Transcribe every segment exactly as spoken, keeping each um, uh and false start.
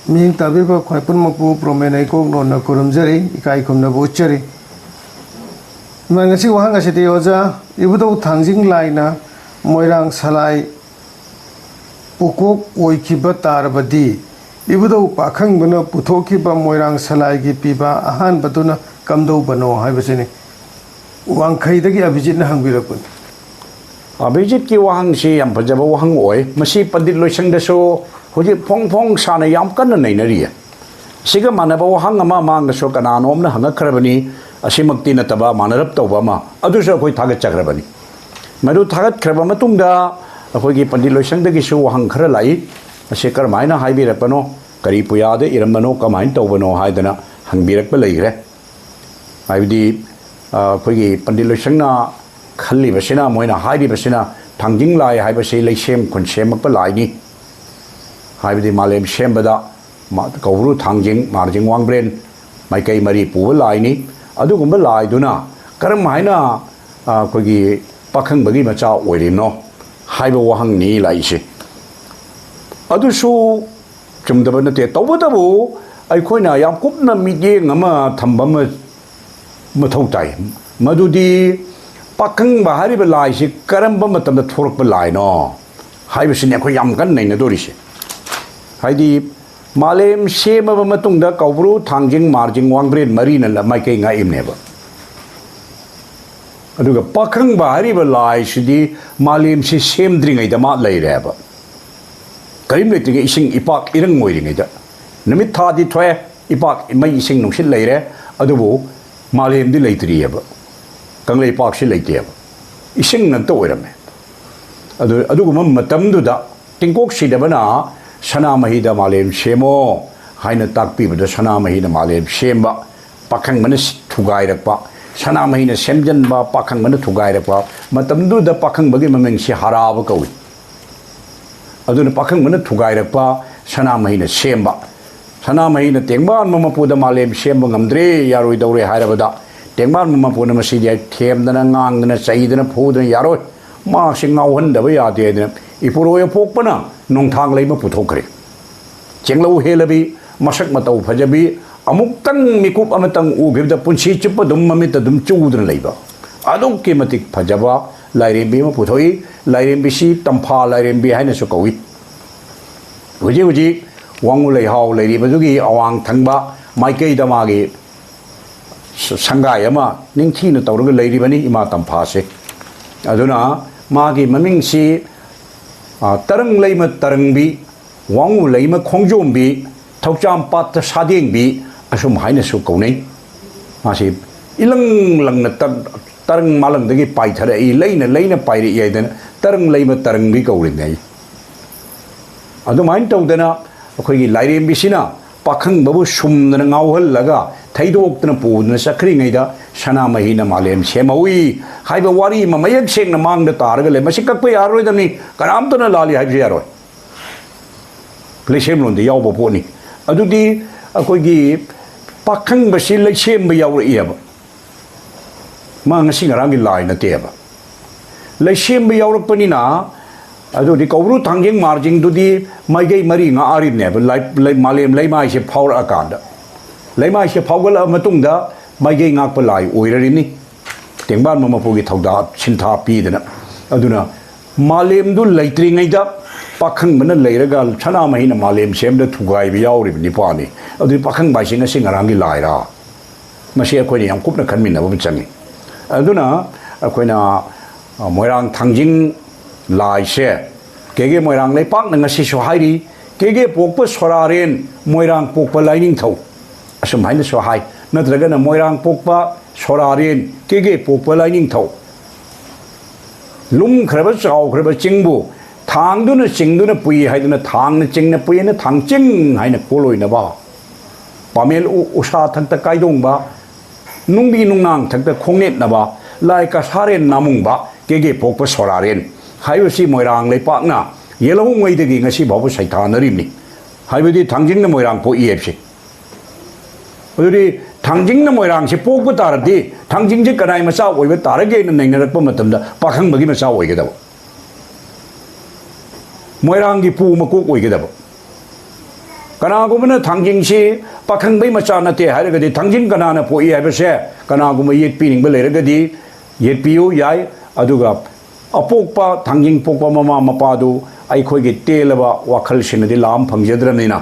ꯃꯤꯠꯌꯦꯡ ꯇꯥꯕꯤꯕ ꯈ꯭ꯋꯥꯏ ꯄꯨꯝꯅꯃꯛꯄꯨ ꯄ꯭ꯔꯣꯃꯦꯟ ꯍꯩꯀꯣꯛ ꯂꯣꯟꯅ ꯈꯨꯔꯨꯝꯖꯔꯤ, ꯏꯀꯥꯏ ꯈꯨꯝꯅꯕ ꯎꯠꯆꯔꯤ꯫ ꯏꯃꯥ, ꯉꯁꯤ ꯋꯥꯍꯪ ꯑꯁꯤꯗꯤ ꯑꯣꯖꯥ ꯏꯕꯨꯙꯧ ꯊꯥꯡꯖꯤꯡ ꯂꯥꯏꯅ ꯃꯣꯏꯔꯥꯡ ꯁꯂꯥꯏ ꯄꯨꯀꯣꯛ ꯑꯣꯏꯈꯤꯕ ꯇꯥꯔꯕꯗꯤ, ꯏꯕꯨꯙꯧ ꯄꯥꯈꯪꯕꯅ ꯄꯨꯊꯣꯛꯈꯤꯕ ꯃꯣꯏꯔꯥꯡ ꯁꯂꯥꯏꯒꯤ ꯄꯤꯕ ꯑꯍꯥꯟꯕꯗꯨꯅ ꯀꯝꯗꯧꯕꯅꯣ ꯍꯥꯏꯕꯁꯤꯅꯤ꯫ ꯋꯥꯡꯈꯩꯗꯒꯤ ꯑꯚꯤꯖꯤꯠꯅ ꯍꯪꯕꯤꯔꯛꯄꯅꯤ꯫ ꯑꯚꯤꯖꯤꯠꯀꯤ ꯋꯥꯍꯪꯁꯤ ꯌꯥꯝ ꯐꯖꯕ ꯋꯥꯍꯪ ꯑꯣꯏ꯫ ꯃꯁꯤ ꯄꯟꯗꯤꯠ ꯂꯣꯏꯁꯪꯗꯁꯨ ꯍꯧꯖꯤꯛ ꯐꯣꯡ ꯐꯣꯡ ꯁꯥꯅ ꯌꯥꯝ ꯀꯟꯅ ꯅꯩꯅꯔꯤꯌꯦ꯫ ꯁꯤꯒ ꯃꯥꯟꯅꯕ ꯋꯥꯍꯪ ꯑꯃ ꯃꯥꯡꯗꯁꯨ ꯀꯅꯥꯅꯣꯝꯅ ꯍꯪꯉꯛꯈ꯭ꯔꯕꯅꯤ, ꯑꯁꯤꯃꯛꯇꯤ ꯅꯠꯇꯕ ꯃꯥꯟꯅꯔꯞ ꯇꯧꯕ ꯑꯃ, ꯑꯗꯨꯁꯨ ꯑꯩꯈꯣꯏ ꯊꯥꯒꯠꯆꯈ꯭ꯔꯕꯅꯤ꯫ ꯃꯗꯨ ꯊꯥꯒꯠꯈ꯭ꯔꯕ ꯃꯇꯨꯡꯗ ꯑꯩꯈꯣꯏꯒꯤ ꯄꯟꯗꯤꯠ ꯂꯣꯏꯁꯪꯗꯒꯤꯁꯨ ꯋꯥꯍꯪ ꯈꯔ ꯂꯥꯛꯏ꯫ ꯑꯁꯤ ꯀꯔꯝꯍꯥꯏꯅ ꯍꯥꯏꯕꯤꯔꯛꯄꯅꯣ, ꯀꯔꯤ ꯄꯨꯌꯥꯗ ꯏꯔꯝꯕꯅꯣ, ꯀꯃꯥꯏꯅ ꯇꯧꯕꯅꯣ ꯍꯥꯏꯗꯅ ꯍꯪꯕꯤꯔꯛꯄ ꯂꯩꯈ꯭ꯔꯦ꯫ ꯍꯥꯏꯕꯗꯤ, ꯑ, ꯑꯩꯈꯣꯏꯒꯤ ꯄꯟꯗꯤꯠ ꯂꯣꯏꯁꯪꯅ ꯈꯜꯂꯤꯕꯁꯤꯅ, ꯃꯣꯏꯅ ꯍꯥꯏꯔꯤꯕꯁꯤꯅ, ꯊꯥꯡꯖꯤꯡ ꯂꯥꯏ ꯍꯥꯏꯕꯁꯤ ꯂꯩꯁꯦꯝ ꯈꯨꯟꯁꯦꯝꯃꯛꯄ ꯂꯥꯏꯅꯤ꯫ ꯍꯥꯏꯕꯗꯤ ꯃꯥꯂꯦꯝ ꯁꯦꯝꯕꯗ ꯃ-, ꯀꯧꯕ꯭ꯔꯨ ꯊꯥꯡꯖꯤꯡ, ꯃꯥꯔꯖꯤꯡ ꯋꯥꯡꯕ꯭ꯔꯦꯟ ꯃꯥꯏꯀꯩ ꯃꯔꯤ ꯄꯨꯕ ꯂꯥꯏꯅꯤ꯫ ꯑꯗꯨꯒꯨꯝꯕ ꯂꯥꯏꯗꯨꯅ ꯀꯔꯝ ꯍꯥꯏꯅ, ꯑ, ꯑꯩꯈꯣꯏꯒꯤ ꯄꯥꯈꯪꯕꯒꯤ ꯃꯆꯥ ꯑꯣꯏꯔꯤꯅꯣ ꯍꯥꯏꯕ ꯋꯥꯍꯪꯅꯤ ꯂꯥꯛꯏꯁꯦ꯫ ꯑꯗꯨꯁꯨ ꯆꯨꯝꯗꯕ ꯅꯠꯇꯦ꯫ ꯇꯧꯕꯇꯕꯨ ꯑꯩꯈꯣꯏꯅ ꯌꯥꯝ ꯀꯨꯞꯅ ꯃꯤꯠꯌꯦꯡ ꯑꯃ ꯊꯝꯕ ꯑꯃ ꯃꯊꯧ ꯇꯥꯏ꯫ ꯃꯗꯨꯗꯤ ꯄꯥꯈꯪꯕ ꯍꯥꯏꯔꯤꯕ ꯂꯥꯏꯁꯤ ꯀꯔꯝꯕ ꯃꯇꯝꯗ ꯊꯣꯛꯂꯛꯄ ꯂꯥꯏꯅꯣ ꯍꯥꯏꯕꯁꯤꯅꯤ ꯑꯩꯈꯣꯏ ꯌꯥꯝ ꯀꯟꯅ ꯅꯩꯅꯗꯣꯔꯤꯁꯦ꯫ ꯍꯥꯏꯗꯤ ꯃꯥꯂꯦꯝ ꯁꯦꯝꯃꯕ ꯃꯇꯨꯡꯗ ꯀꯧꯕ꯭ꯔꯨ, ꯊꯥꯡꯖꯤꯡ, ꯃꯥꯔꯖꯤꯡ, ꯋꯥꯡꯕ꯭ꯔꯦꯟ ꯃꯔꯤꯅ ꯂ-, ꯃꯥꯏꯀꯩ ꯉꯥꯛꯏꯕꯅꯦꯕ꯫ ꯑꯗꯨꯒ ꯄꯥꯈꯪꯕ ꯍꯥꯏꯔꯤꯕ ꯂꯥꯏꯁꯤꯗꯤ ꯃꯥꯂꯦꯝꯁꯤ ꯁꯦꯝꯗ꯭ꯔꯤꯉꯩꯗ ꯃꯥ ꯂꯩꯔꯦꯕ꯫ ꯀꯔꯤꯝ ꯂꯩꯇ꯭ꯔꯤꯉꯩ, ꯏꯁꯤꯡ ꯏꯄꯥꯛ ꯏꯔꯪ ꯑꯣꯏꯔꯤꯉꯩꯗ꯫ ꯅꯨꯃꯤꯠ ꯊꯥꯗꯤ ꯊꯣꯛꯑꯦ, ꯏꯄꯥꯛ ꯃꯩ ꯏꯁꯤꯡ ꯅꯨꯡꯁꯤꯠ ꯂꯩꯔꯦ, ꯑꯗꯨꯕꯨ ꯃꯥꯂꯦꯝꯗꯤ ꯂꯩꯇ꯭ꯔꯤꯑꯕ꯫ ꯀꯪꯂꯩꯄꯥꯛꯁꯤ ꯂꯩꯇꯦꯕ, ꯏꯁꯤꯡ ꯉꯥꯛꯇ ꯑꯣꯏꯔꯝꯃꯦ꯫ ꯑꯗꯨ, ꯑꯗꯨꯒꯨꯝꯕ ꯃꯇꯝꯗꯨꯗ ꯇꯦꯡꯀꯣꯛ ꯁꯤꯗꯕꯅ ꯁꯅꯥꯃꯍꯤꯗ ꯃꯥꯂꯦꯝ ꯁꯦꯝꯃꯣ ꯍꯥꯏꯅ ꯇꯥꯛꯄꯤꯕꯗ ꯁꯅꯥꯃꯍꯤꯅ ꯃꯥꯂꯦꯝ ꯁꯦꯝꯕ, ꯄꯥꯈꯪꯕꯅ ꯊꯨꯒꯥꯏꯔꯛꯄ, ꯁꯅꯥꯃꯍꯤꯅ ꯁꯦꯝꯖꯤꯟꯕ, ꯄꯥꯈꯪꯕꯅ ꯊꯨꯒꯥꯏꯔꯛꯄ꯫ ꯃꯇꯝꯗꯨꯗ ꯄꯥꯈꯪꯕꯒꯤ ꯃꯃꯤꯡꯁꯤ ꯍꯔꯥꯕ ꯀꯧꯏ꯫ ꯑꯗꯨꯅ ꯄꯥꯈꯪꯕꯅ ꯊꯨꯒꯥꯏꯔꯛꯄ, ꯁꯅꯥꯃꯍꯤꯅ ꯁꯦꯝꯕ꯫ ꯁꯅꯥꯃꯍꯤꯅ ꯇꯦꯡꯕꯥꯟꯕ ꯃꯄꯨꯗ ꯃꯥꯂꯦꯝ ꯁꯦꯝꯕ ꯉꯝꯗ꯭ꯔꯦ, ꯌꯥꯔꯣꯏꯗꯧꯔꯦ ꯍꯥꯏꯔꯕꯗ, ꯇꯦꯡꯕꯥꯟꯕ ꯃꯄꯨꯅ ꯃꯁꯤꯗꯤ ꯑꯩ ꯊꯦꯝꯗꯅ, ꯉꯥꯡꯗꯅ, ꯆꯩꯗꯅ, ꯐꯨꯗꯅ ꯌꯥꯔꯣꯏ, ꯃꯍꯥꯛꯁꯤ ꯉꯥꯎꯍꯟꯗꯕ ꯌꯥꯗꯦ ꯍꯥꯏꯗꯅ ꯏꯄꯨꯔꯣꯏ ꯑꯄꯣꯛꯄꯅ ꯅꯣꯡꯊꯥꯡ ꯂꯩꯃ ꯄꯨꯊꯣꯛꯈ꯭ꯔꯦ꯫ ꯆꯦꯡꯂꯧ ꯍꯦꯜꯂꯕꯤ, ꯃꯁꯛ ꯃꯇꯧ ꯐꯖꯕꯤ, ꯑꯃꯨꯛꯇꯪ ꯃꯤꯀꯨꯞ ꯑꯃꯇꯪ ꯎꯈꯤꯕꯗ ꯄꯨꯟꯁꯤ ꯆꯨꯞꯄ ꯑꯗꯨꯝ ꯃꯃꯤꯠꯇ ꯑꯗꯨꯝ ꯆꯨꯗꯨꯅ ꯂꯩꯕ, ꯑꯗꯨꯛꯀꯤ ꯃꯇꯤꯛ ꯐꯖꯕ ꯂꯥꯏꯔꯦꯝꯕꯤ ꯑꯃ ꯄꯨꯊꯣꯛꯏ꯫ ꯂꯥꯏꯔꯦꯝꯕꯤꯁꯤ ꯇꯝꯐꯥ ꯂꯥꯏꯔꯦꯝꯕꯤ ꯍꯥꯏꯅꯁꯨ ꯀꯧꯏ꯫ ꯍꯧꯖꯤꯛ ꯍꯧꯖꯤꯛ ꯋꯥꯉꯨ ꯂꯩꯍꯥꯎ ꯂꯩꯔꯤꯕꯗꯨꯒꯤ ꯑꯋꯥꯡ ꯊꯪꯕ ꯃꯥꯏꯀꯩꯗ ꯃꯥꯒꯤ ꯁꯪꯒꯥꯏ ꯑꯃ ꯅꯤꯡꯊꯤꯅ ꯇꯧꯔꯒ ꯂꯩꯔꯤꯕꯅꯤ ꯏꯃꯥ ꯇꯝꯐꯥꯁꯦ꯫ ꯑꯗꯨꯅ ꯃꯥꯒꯤ ꯃꯃꯤꯡꯁꯤ, ꯑ, ꯇꯔꯪ ꯂꯩꯃ ꯇꯔꯪꯕꯤ, ꯋꯥꯉꯨ ꯂꯩꯃ ꯈꯣꯡꯖꯣꯝꯕꯤ, ꯊꯧꯆꯥꯝ ꯄꯥꯠꯇ ꯁꯥꯗꯦꯡꯕꯤ ꯑꯁꯨꯝ ꯍꯥꯏꯅꯁꯨ ꯀꯧꯅꯩ꯫ ꯃꯥꯁꯤ ꯏꯂꯪ ꯂꯪꯅ ꯇ-, ꯇꯔꯪ ꯃꯥꯂꯪꯗꯒꯤ ꯄꯥꯏꯊꯔꯛꯏ, ꯂꯩꯅ ꯂꯩꯅ ꯄꯥꯏꯔꯛꯏ ꯍꯥꯏꯗꯅ ꯇꯔꯪ ꯂꯩꯃ ꯇꯔꯪꯕꯤ ꯀꯧꯔꯤꯅꯦ꯫ ꯑꯗꯨꯃꯥꯏꯅ ꯇꯧꯗꯅ ꯑꯩꯈꯣꯏꯒꯤ ꯂꯥꯏꯔꯦꯝꯕꯤꯁꯤꯅ ꯄꯥꯈꯪꯕꯕꯨ ꯁꯨꯝꯗꯅ ꯉꯥꯎꯍꯜꯂꯒ ꯊꯩꯗꯣꯛꯇꯅ ꯄꯨꯗꯨꯅ ꯆꯠꯈ꯭ꯔꯤꯉꯩꯗ ꯁꯅꯥꯃꯍꯤꯅ ꯃꯥꯂꯦꯝ ꯁꯦꯝꯍꯧꯏ ꯍꯥꯏꯕ ꯋꯥꯔꯤ ꯑꯃ ꯃꯌꯦꯛ ꯁꯦꯡꯅ ꯃꯥꯡꯗ ꯇꯥꯔꯒ ꯂꯩ꯫ ꯃꯁꯤ ꯀꯛꯄ ꯌꯥꯔꯔꯣꯏꯗꯕꯅꯤ, ꯀꯅꯥꯝꯇꯅ ꯂꯥꯜꯂꯤ ꯍꯥꯏꯕꯁꯨ ꯌꯥꯔꯣꯏ꯫ ꯂꯩꯁꯦꯝꯂꯣꯟꯗ ꯌꯥꯎꯕ ꯄꯣꯠꯅꯤ꯫ ꯑꯗꯨꯗꯤ ꯑꯩꯈꯣꯏꯒꯤ ꯄꯥꯈꯪꯕꯁꯤ ꯂꯩꯁꯦꯝꯕ ꯌꯥꯎꯔꯛꯏꯑꯕ꯫ ꯃꯥ ꯉꯁꯤ ꯉꯔꯥꯡꯒꯤ ꯂꯥꯏ ꯅꯠꯇꯦꯕ꯫ ꯂꯩꯁꯦꯝꯕ ꯌꯥꯎꯔꯛꯄꯅꯤꯅ, ꯑꯗꯨꯗꯤ ꯀꯧꯕ꯭ꯔꯨ ꯊꯥꯡꯖꯤꯡ ꯃꯥꯔꯖꯤꯡꯗꯨꯗꯤ ꯃꯥꯏꯀꯩ ꯃꯔꯤ ꯉꯥꯛꯑꯔꯤꯕꯅꯦꯕ꯫ ꯂꯩ-, ꯂꯩ-, ꯃꯥꯂꯦꯝ ꯂꯩꯃꯥꯏꯁꯦ ꯐꯥꯎꯔꯛꯑꯀꯥꯟꯗ, ꯂꯩꯃꯥꯏꯁꯦ ꯐꯥꯎꯒꯠꯂꯛꯑ ꯃꯇꯨꯡꯗ ꯃꯥꯏꯀꯩ ꯉꯥꯛꯄ ꯂꯥꯏ ꯑꯣꯏꯔꯔꯤꯅꯤ꯫ ꯇꯦꯡꯕꯥꯟꯕ ꯃꯄꯨꯒꯤ ꯊꯧꯗꯥ ꯁꯤꯟꯊꯥ ꯄꯤꯗꯅ꯫ ꯑꯗꯨꯅ ꯃꯥꯂꯦꯝꯗꯨ ꯂꯩꯇ꯭ꯔꯤꯉꯩꯗ ꯄꯥꯈꯪꯕꯅ ꯂꯩꯔꯒ ꯁꯅꯥꯃꯍꯤꯅ ꯃꯥꯂꯦꯝ ꯁꯦꯝꯕꯗ ꯊꯨꯒꯥꯏꯕ ꯌꯥꯎꯔꯤꯕ ꯅꯤꯄꯥꯅꯤ꯫ ꯑꯗꯨꯗꯤ ꯄꯥꯈꯪꯕ ꯍꯥꯏꯁꯦ ꯉꯁꯤ ꯉꯔꯥꯡꯒꯤ ꯂꯥꯏꯔꯥ? ꯃꯁꯤ ꯑꯩꯈꯣꯏꯅ ꯌꯥꯝ ꯀꯨꯞꯅ ꯈꯟꯃꯤꯟꯅꯕ ꯑꯃ ꯆꯪꯉꯤ꯫ ꯑꯗꯨꯅ ꯑꯩꯈꯣꯏꯅ, ꯑ, ꯃꯣꯏꯔꯥꯡ ꯊꯥꯡꯖꯤꯡ ꯂꯥꯏꯁꯦ ꯀꯦꯒꯦ ꯃꯣꯏꯔꯥꯡ ꯂꯩꯄꯥꯛꯅ ꯉꯁꯤꯁꯨ ꯍꯥꯏꯔꯤ, "ꯀꯦꯒꯦ ꯄꯣꯛꯄ ꯁꯣꯔꯥꯔꯦꯟ, ꯃꯣꯏꯔꯥꯡ ꯄꯣꯛꯄ ꯂꯥꯏꯅꯤꯡꯊꯧ", ꯑꯁꯨꯝ ꯍꯥꯏꯅꯁꯨ ꯍꯥꯏ꯫ ꯅꯠꯇ꯭ꯔꯒꯅ "ꯃꯣꯏꯔꯥꯡ ꯄꯣꯛꯄ ꯁꯣꯔꯥꯔꯦꯟ, ꯀꯦꯒꯦ ꯄꯣꯛꯄ ꯂꯥꯏꯅꯤꯡꯊꯧ"꯫ ꯂꯨꯝꯈ꯭ꯔꯕ ꯆꯥꯎꯈ꯭ꯔꯕ ꯆꯤꯡꯕꯨ ꯊꯥꯡꯗꯨꯅ ꯆꯤꯡꯗꯨꯅ ꯄꯨꯏ ꯍꯥꯏꯗꯨꯅ ꯊꯥꯡꯅ ꯆꯤꯡꯅ ꯄꯨꯏꯅ ꯊꯥꯡꯆꯤꯡ ꯍꯥꯏꯅ ꯀꯣꯜꯂꯣꯏꯅꯕ, ꯄꯥꯃꯦꯜ ꯎ-, ꯎꯁꯥ ꯊꯛꯇ ꯀꯥꯏꯗꯣꯡꯕ, ꯅꯨꯡꯕꯤ ꯅꯨꯡꯅꯥꯡ ꯊꯛꯇ ꯈꯣꯡꯅꯦꯠꯅꯕ, ꯂꯥꯏ ꯀꯁꯥꯔꯦꯟ ꯅꯥꯃꯨꯡꯕ, ꯀꯦꯒꯦ ꯄꯣꯛꯄ ꯁꯣꯔꯥꯔꯦꯟ ꯍꯥꯏꯕꯁꯤ ꯃꯣꯏꯔꯥꯡ ꯂꯩꯄꯥꯛꯅ ꯌꯦꯜꯍꯧꯉꯩꯗꯒꯤ ꯉꯁꯤ ꯐꯥꯎꯕ ꯁꯩꯊꯥꯅꯔꯤꯕꯅꯤ꯫ ꯍꯥꯏꯕꯗꯤ ꯊꯥꯡꯖꯤꯡꯅ ꯃꯣꯏꯔꯥꯡ ꯄꯣꯛꯏ ꯍꯥꯏꯕꯁꯦ꯫ ꯑꯗꯨꯗꯤ ꯊꯥꯡꯖꯤꯡꯅ ꯃꯣꯏꯔꯥꯡꯁꯦ ꯄꯣꯛꯄ ꯇꯥꯔꯗꯤ ꯊꯥꯡꯖꯤꯡꯁꯦ ꯀꯅꯥꯏ ꯃꯆꯥ ꯑꯣꯏꯕ ꯇꯥꯔꯒꯦꯅ ꯅꯩꯅꯔꯛꯄ ꯃꯇꯝꯗ ꯄꯥꯈꯪꯕꯒꯤ ꯃꯆꯥ ꯑꯣꯏꯒꯗꯕ, ꯃꯣꯏꯔꯥꯡꯒꯤ ꯄꯨ ꯃꯀꯣꯛ ꯑꯣꯏꯒꯗꯕ꯫ ꯀꯅꯥꯒꯨꯝꯕꯅ ꯊꯥꯡꯖꯤꯡꯁꯤ ꯄꯥꯈꯪꯕꯩ ꯃꯆꯥ ꯅꯠꯇꯦ ꯍꯥꯏꯔꯒꯗꯤ, ꯊꯥꯡꯖꯤꯡ ꯀꯅꯥꯅ ꯄꯣꯛꯏ ꯍꯥꯏꯕꯁꯦ ꯀꯅꯥꯒꯨꯝꯕ ꯌꯦꯠꯄꯤꯅꯤꯡꯕ ꯂꯩꯔꯒꯗꯤ ꯌꯦꯠꯄꯤꯌꯨ ꯌꯥꯏ꯫ ꯑꯗꯨꯒ ꯑꯄꯣꯛꯄ, ꯊꯥꯡꯖꯤꯡ ꯄꯣꯛꯄ ꯃꯃꯥ ꯃꯄꯥꯗꯨ ꯑꯩꯈꯣꯏꯒꯤ ꯇꯦꯜꯂꯕ ꯋꯥꯈꯜꯁꯤꯅꯗꯤ ꯂꯥꯝ ꯐꯪꯖꯗ꯭ꯔꯕꯅꯤꯅ,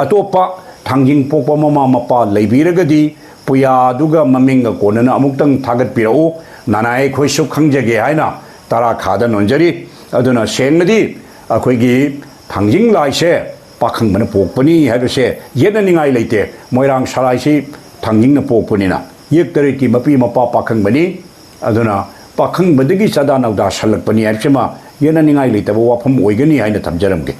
ꯑꯇꯣꯞꯄ ꯊꯥꯡꯖꯤꯡ ꯄꯣꯛꯄ ꯃꯃꯥ ꯃꯄꯥ ꯂꯩꯕꯤꯔꯒꯗꯤ ꯄꯨꯌꯥꯗꯨꯒ ꯃꯃꯤꯡꯒ ꯀꯣꯟꯅꯅ ꯑꯃꯨꯛꯇꯪ ꯊꯥꯒꯠꯄꯤꯔꯛꯎ꯫ ꯅꯅꯥꯏ ꯑꯩꯈꯣꯏꯁꯨ ꯈꯪꯖꯒꯦ ꯍꯥꯏꯅ ꯇꯔꯥ ꯈꯥꯗ ꯅꯣꯟꯖꯔꯤ꯫ ꯑꯗꯨꯅ ꯁꯦꯡꯅꯗꯤ ꯑꯩꯈꯣꯏꯒꯤ ꯊꯥꯡꯖꯤꯡ ꯂꯥꯏꯁꯦ ꯄꯥꯈꯪꯕꯅ ꯄꯣꯛꯄꯅꯤ ꯍꯥꯏꯕꯁꯦ ꯌꯦꯠꯅꯅꯤꯡꯉꯥꯏ ꯂꯩꯇꯦ꯫ ꯃꯣꯏꯔꯥꯡ ꯁꯂꯥꯏꯁꯤ ꯊꯥꯡꯖꯤꯡꯅ ꯄꯣꯛꯄꯅꯤꯅ, ꯌꯦꯛ ꯇꯔꯦꯠꯀꯤ ꯃꯄꯤ ꯃꯄꯥ ꯄꯥꯈꯪꯕꯅꯤ꯫ ꯑꯗꯨꯅ ꯄꯥꯈꯪꯕꯗꯒꯤ ꯆꯥꯗꯥ ꯅꯧꯗꯥ ꯁꯜꯂꯛꯄꯅꯤ ꯍꯥꯏꯕꯁꯤꯃ ꯌꯦꯠꯅꯅꯤꯡꯉꯥꯏ ꯂꯩꯇꯕ ꯋꯥꯐꯝ ꯑꯣꯏꯒꯅꯤ ꯍꯥꯏꯅ ꯊꯝꯖꯔꯝꯒꯦ꯫